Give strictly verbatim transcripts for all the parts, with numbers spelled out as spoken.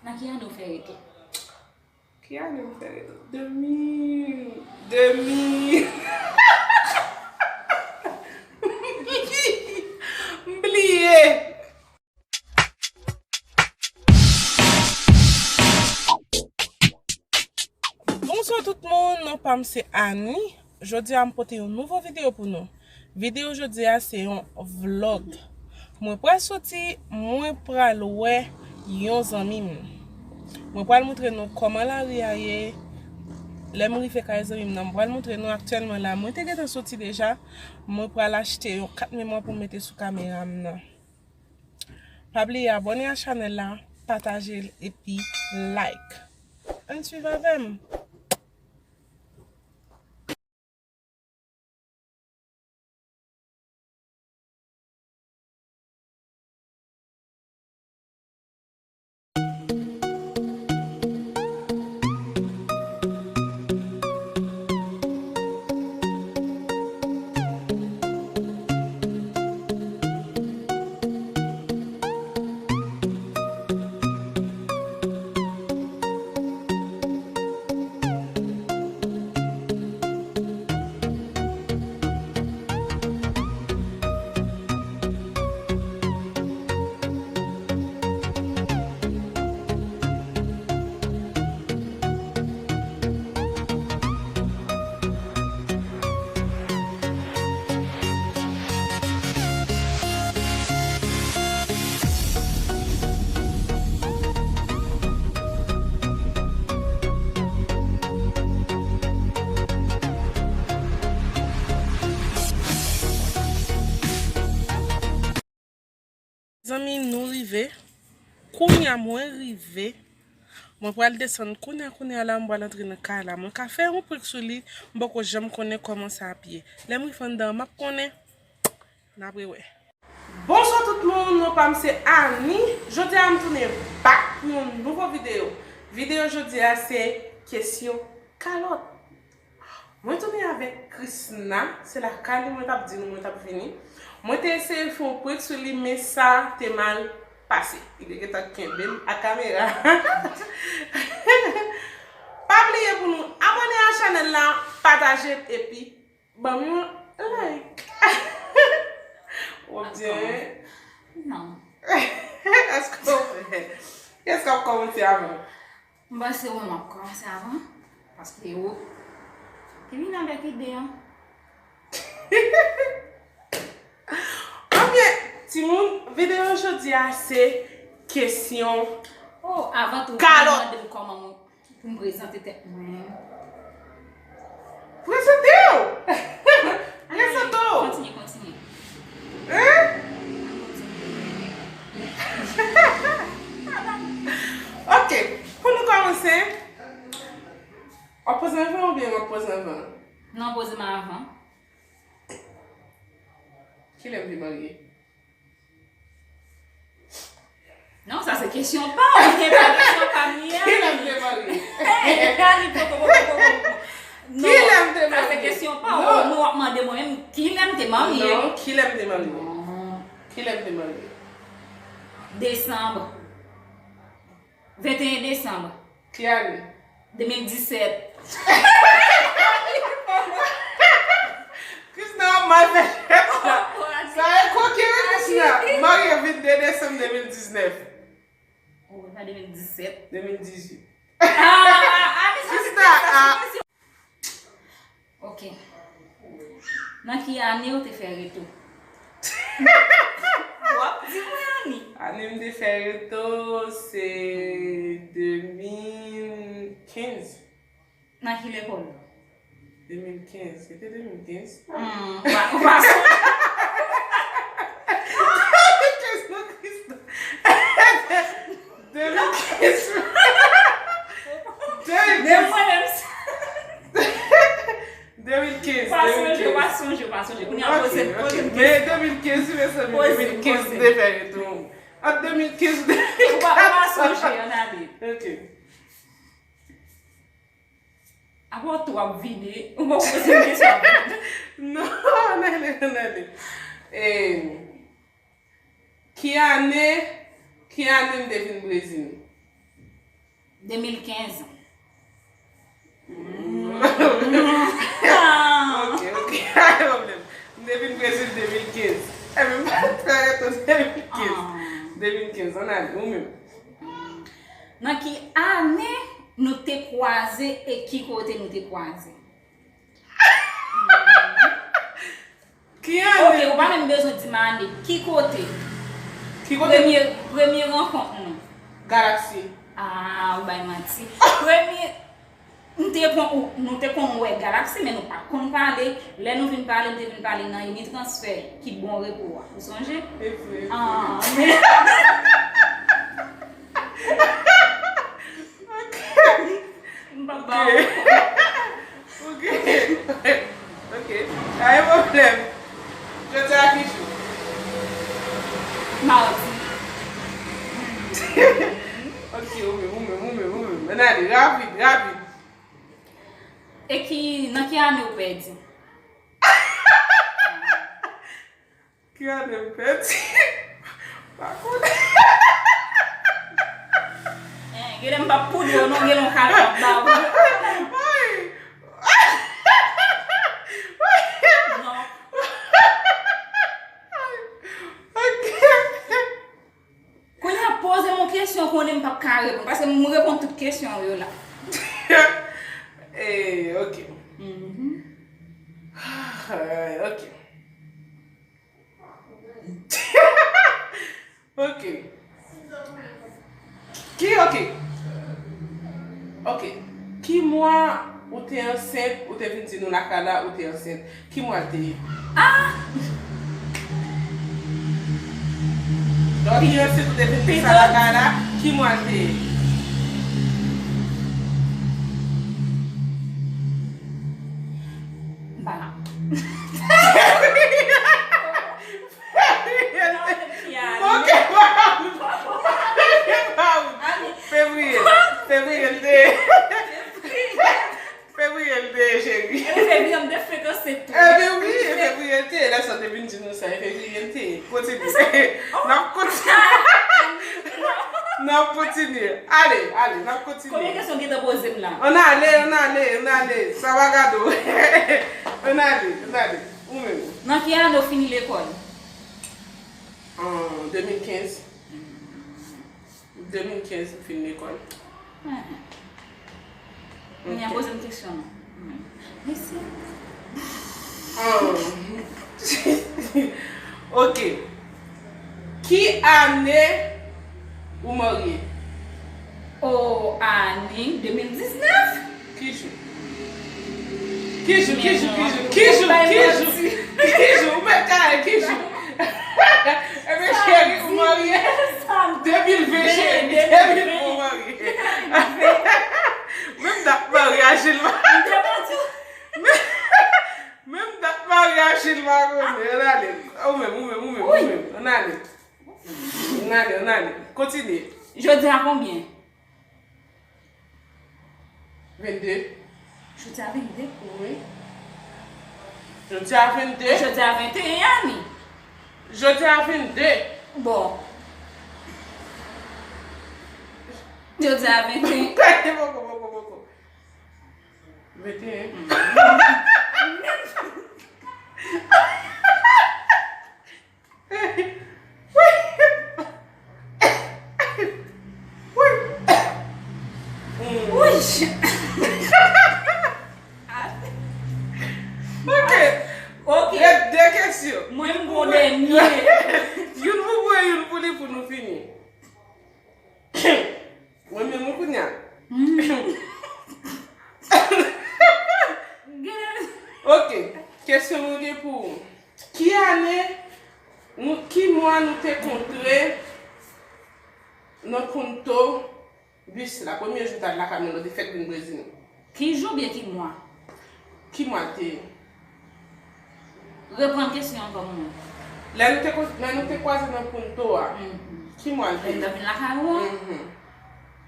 Nan ki ane w fè retou? Ki ane m fè retou? De mil, de mil. M bliye. Bonswa tout moun, non pa m se Annie. Jodi a m pote yon nouvo videyo pou nou. Videyo jodi a se yon vlog. Mwen pral soti, mwen pral wè yon zanmi m. Mwen pral montre nou kòman lari a ye. Lè m rive kay zanmi m nan, m pral montre nou aktyèlman la. Mwen te gentan soti deja. Mwen pral achte yon kat memwa pou m mete sou kamera m nan. Pa bliye abòne a chanèl la, pataje l epi like. Ann swiv avè m. Zanmi, nou rive. Kounye a mwen rive. Mwen pral desann kounye a, kounye a la, mwen pral antre nan kay la. Mwen ka fè yon prank sou li, m poko janm konnen kòman sa ap ye. Lè m rive anndan an, m ap konnen. N ap rewè. Bonswa tout moun, non pa m se Annie. Jodi a m tounen back pou yon nouvo videyo. Videyo jodi a se kesyon kalòt. Mwen tounen avèk Krisna, se lakay li mwen t ap di nou mwen t ap vini. Mwen te eseye fè yon prank sou li, men sa te mal pase. Li te gentan kenbe m ak kamera. Pa bliye pou nou abòne a chanèl la, pataje l epi ban m yon like. Ou byen? Non. Èske w, èske w ap kòmanse avè m? M panse w menm w ap kòmanse avan, paske ou te vin avèk ide an. Ebyen, timoun, videyo jodi a se kesyon Oh, avan tou, kalòt. Mande m kòman mwen, pou m prezante tèt mwen. Prezante w! Prezante w! Kontinye, kontinye. Hein? Ok, pou nou kòmanse, w ap poze anvan oubyen m ap poze anvan? Non, poze m anvan. Kilè m te marye? Non, sa se kesyon pa w, se pa kesyon pa m li a. Kilè m te marye? Eh, Dani, poko, poko, poko, poko. Non, kilè m te marye? Sa se kesyon pa w. Non. Nou w ap mande mwen menm, kilè m te marye? Non, kilè m te marye? Non. Kilè m te marye? Desanm. Venteyen desanm. Ki ane? De mil disèt. Krisna ap mal fè chèch la. Sa e kokenn Krisna. Marye vennde desanm de mil diznèf. Oh, pa de mil disèt. De mil dizuit. Ah, ah, ah, men sa se Krisna, ah. Ok. Nan ki ane w te fè retou? W ap di mwen ane. Ane m te fè retou, se de mil kenz. Nan ki lekòl? De mil kenz. Se te de mil kenz? Hmm, ou pa, ou pa sonje? De mil kenz, non, Krisna. De mil kenz. De mil kenz. Men mwen menm sa. De mil kenz, pa sonje, de mil kenz. Pa sonje, pa sonje. Kounye a poze m, poze m kesyon. Men de mil kenz, wi, mezanmi, de mil kenz, poze m, poze m. M te fè retou. Ant de mil kenz, de mil katòz. Ou pa, ou pa sonje, ann ale. Ok. Apa w tou ap vide, ou pa poze m kesyon ap vide. Non, ann ale, ann ale. E, ki ane, ki ane m te vin Brezil? de mil kenz. Ok, ok. Pa gen pwoblèm. M te vin Brezil de mil kenz. Ebyen, m pa t fè retou de mil kenz. De mil kenz, ann ale, ou menm. Nan ki ane nou te kwaze e ki kote nou te kwaze? Ki ane? Ok, ou pa menm bezwen di m ane. Ki kote? Ki kote? Premye, premye rankont nou. Galaksi. Ah, ou bay manti. Premye, nou te konn, nou te konn wè Galaksi, men nou pa t konn pale. Lè nou vin pale, nou te vin pale nan Unitransfer, ki bon repo a. Ou sonje? E vre. Ah, men. Ok. M pa ba ou. Ok. Ok. Pa gen pwoblèm. Jodi a ki jou? Mawdi. Ok, ou menm, ou menm, ou menm, ou menm. Ann ale, rapid, rapid. E ki, nan ki ane ou pèdi? Ki ane m pèdi? Pa konnen. Genlè m p ap poud yo non, genlè yon kal m ap ba ou. Non. Kounye a poze m yon kesyon konnen m p ap ka reponn paske m reponn tout kesyon w yo la. Eh, ok. Ok. Ok. Ki, ok. Ok. Ki mwa ou te ansent, ou te vin di nou lakay la, ou te ansent? Ki mwa l te ye? Ah! Lè w te ansent, ou te vin di sa lakay la, ki mwa l te ye? M pa la. Fevriye. Fevriye l te ye. Fevriye l te ye, cheri. Ebyen fevriye m te frekanse tou. Ebyen wi, e fevriye l te ye. Lè sa w te vin di nou sa, e fevriye l te ye. Kontinye. N ap kontinye. N ap kontinye. Ale, ale, n ap kontinye. Konbyen kesyon w gentan poze m la? Ann ale, ann ale, ann ale. Sa pa gade w. Ann ale, ann ale. Ou menm. Nan ki ane w fini lekòl? An de mil kenz. De mil kenz, m fin lekòl. Kounye a poze m kesyon non. Mesi. Ok. Ki ane ou marye? O, ane de mil diznèf. Ki jou? Ki jou, ki jou, ki jou, ki jou, ki jou, ki jou, ou mèt kare, ki jou? Ebyen cheri, ou marye? De mil ven cheri, de mil ven ou marye. Menm dat maryaj li pa. Menm dat maryaj li pa konnen. Ann ale. Ou menm, ou menm, ou menm, ou menm. Ann ale. Ann ale, ann ale. Kontinye. Jodi a konbyen? Vennde. Jodi a vennde? Wi. Jodi a vennde. Jodi a venteyen ane. Jodi a vennde. Bon. Jodi a venteyen. Poko, poko, poko. Venteyen. Wi. Ok. Ok. Ret de kesyon. Mwen m gon dènye. Youn pou mwen, youn pou li pou nou fini. Mwen menm wi kounye a. Ok, kesyon mwen gen pou ou. Ki ane, nou, ki mwa nou te kontre nan Punto bis la? Premye jou ta lakay mwen, nou te fèk vin Brezil. Ki jou oubyen ki mwa? Ki mwa l te ye? Reprann kesyon an ankò pou mwen. Lè nou te, lè nou te kwaze nan Punto a, ki mwa l te ye? Lè nou te vin lakay ou an?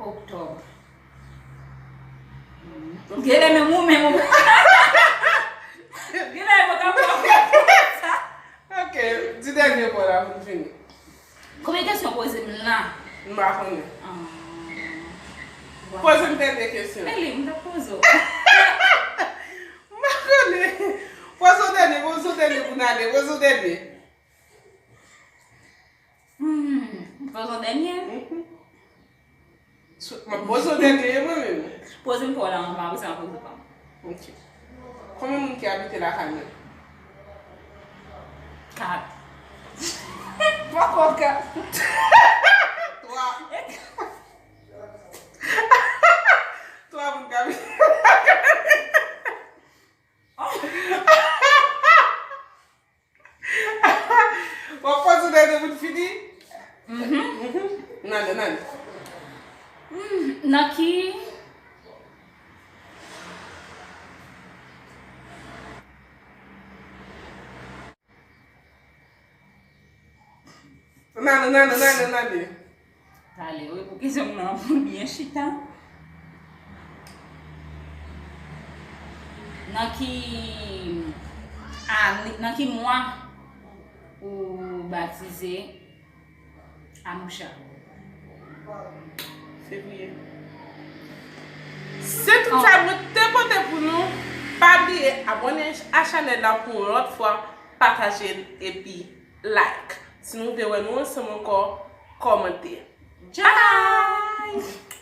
Oktòb. Genlè menm ou menm ou. Genlè mwen ka pran sa. Ok, di dènye mo la pou n fini. Konbyen kesyon w poze m la? M pa konnen. Ah. Poze m dènye kesyon. E li, m t ap poze w. M pa konnen. Poze w dènye, poze w dènye pou n ale, poze w dènye. Hmm, poze w dènye? Mhm. M ap poze w dènye, mwen menm. Poze m pa w la, anvan, apre sa, m ap poze pa m. Ok. Konbyen moun ki abite lakay mwen? Kat. Poko kat. Twa. Twa moun k abite lakay mwen. W ap poze dènye pou n fini? Mhm. Mhm. N ale, n ale. Hmm, nan ki N ale, n ale, n ale, n ale. Pale wi pou kesyon m nan pou byen chita. Nan ki ane, nan ki mwa ou batize Amoucha? Fevriye. Se tout sa mwen te pote pou nou. Pa bliye abòne a chanèl la pou yon lòt fwa, pataje l epi like. Si nou vle wè nou ansanm ankò, kòmante. Bye!